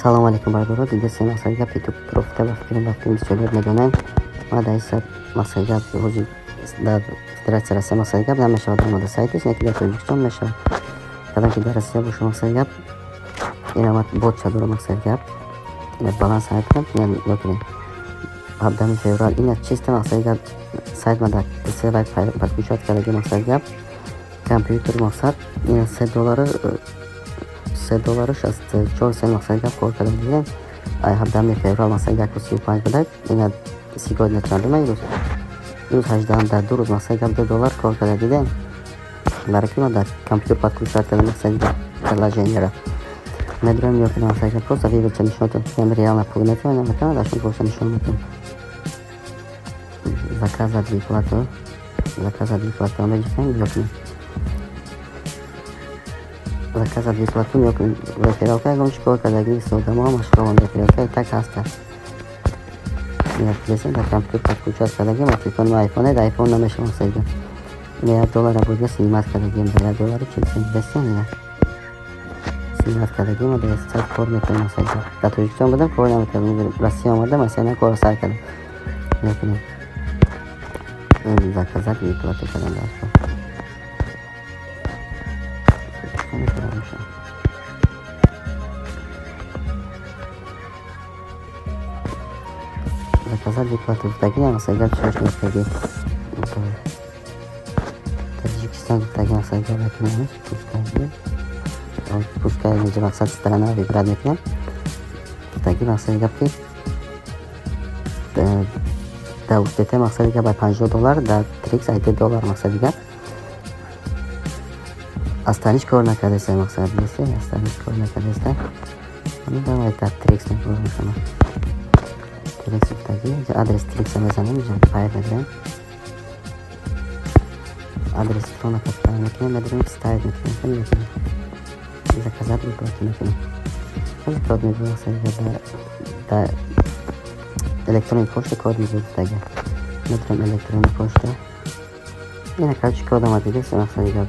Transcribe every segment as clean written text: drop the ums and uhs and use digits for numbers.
Салому алейкум, бародаро. Дидасем, мақсади гап, ютуб профита ба фикрам бисёрият медонем. Ма дар ин мақсади гап ҳозир дар Федератсия Россия, мақсади гап, намешавад омода сайтиш, не ки дар Тоҷикистон мешавад. Кадам ки дар Россия боша, мақсади гап, ина ботча дора, мақсади гап, ина баланс мекунам, ина нигоҳ кунед, 17 феврал, ина чисто, мақсади гап, сайт ма дар се подключать кардаги, мақсади гап, компютер, мақсад, ина 3 доллару 3 доллару 64 сент, мақсади гап, кор карда. Дидем, ай 17 феврал, мақсади, 1:35 буда. Ина сегодня чандума имрӯз? Имрӯз 18-ам. Дар 2 рӯз, мақсади гап, 2 доллар кор карда. Дидем, барои ки ма дар компютер подключать карда, мақсади гап, приложениеро медурем ё ки, мақсади гап, просто выводча нишон додам. Реально пул метавонам, наметавонам, дар шумо просто нишон медиҳам. Заказать выплату, заказать выплату меҷихем. Ё ки заказать выплату, ё ки рефералка ягон чи кор кардаги нест. Одамо машғуланд, рефералка так ҳаста. Десем, дар компютер подключать кардагим, а телефони ма айфон, дар айфон намешавам. Сайда ина 1 доллара бурда снимать кардагим, дар 1 доллару 40 цент. Десем, ина снимать кардагим, дар сайт кор мекунам. Сайда дар Тоҷикистон будам, кор намекардам, Россия омадам, асена корро сар кардам. Мекунем заказать выплату кардам, дар мешавад. Заказать выплату гуфтагӣ, мақсади гап, чирош гуфтагӣ, Таҷикистон гуфтагӣ, мақсади гап, мекунем, пускай, пускай инҷа, мақсад, страна выбрать мекунем. Гуфтагӣ, мақсади гап, ки дар УСДТ, мақсади гап, ай 50 доллар, дар Трикс ай 2 доллар, мақсади гап. Аз таниш кор накардаста, мақсад нест, аз таниш кор накардаста. Давай дар Трикс мебурам шумо. Трикс гуфтагӣ, адрес Трикса мезанем, инҷа Payeer медиҳем, адрес трона копия мекунем, медорем, вставить мекунем, мекунем, заказать выплату мекунем. Ҳозир код мебурам дар электронный почта, код мебур гуфтагӣ, медорем электронный почта. Ина, короче, код омад, дидест, мақсади гап,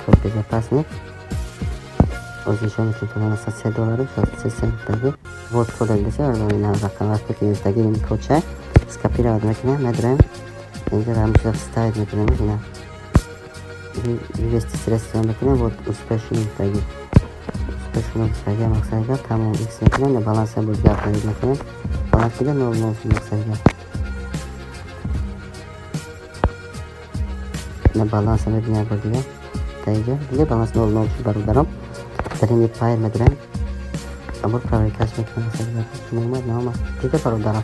код безопасный. Оз нишон метавонам, мақсад, 3 доллару 63 цент гуфтагӣ. Вот код дидест, ина рақам, вақте ки гуфтагӣ, ин кодча скопировать мекунем, медорем инҷа, ҳамчиза вставить мекунем, ина вывести средства мекунем. Вот успешно гуфтагӣ, успешно гуфтагӣ, мақсади гап, тамом, икс мекунем, баланса боз гап мекунем, баланс дига нол нол, мақсади гап. Ина баланса мебинем бор дига дар инҷа, дига баланс нол нол шуд, бародарам. Дар ин Payeer медорем, абор проверкаш мекунем, мақсади гап, чун омад, наомад. Дида, бародарам.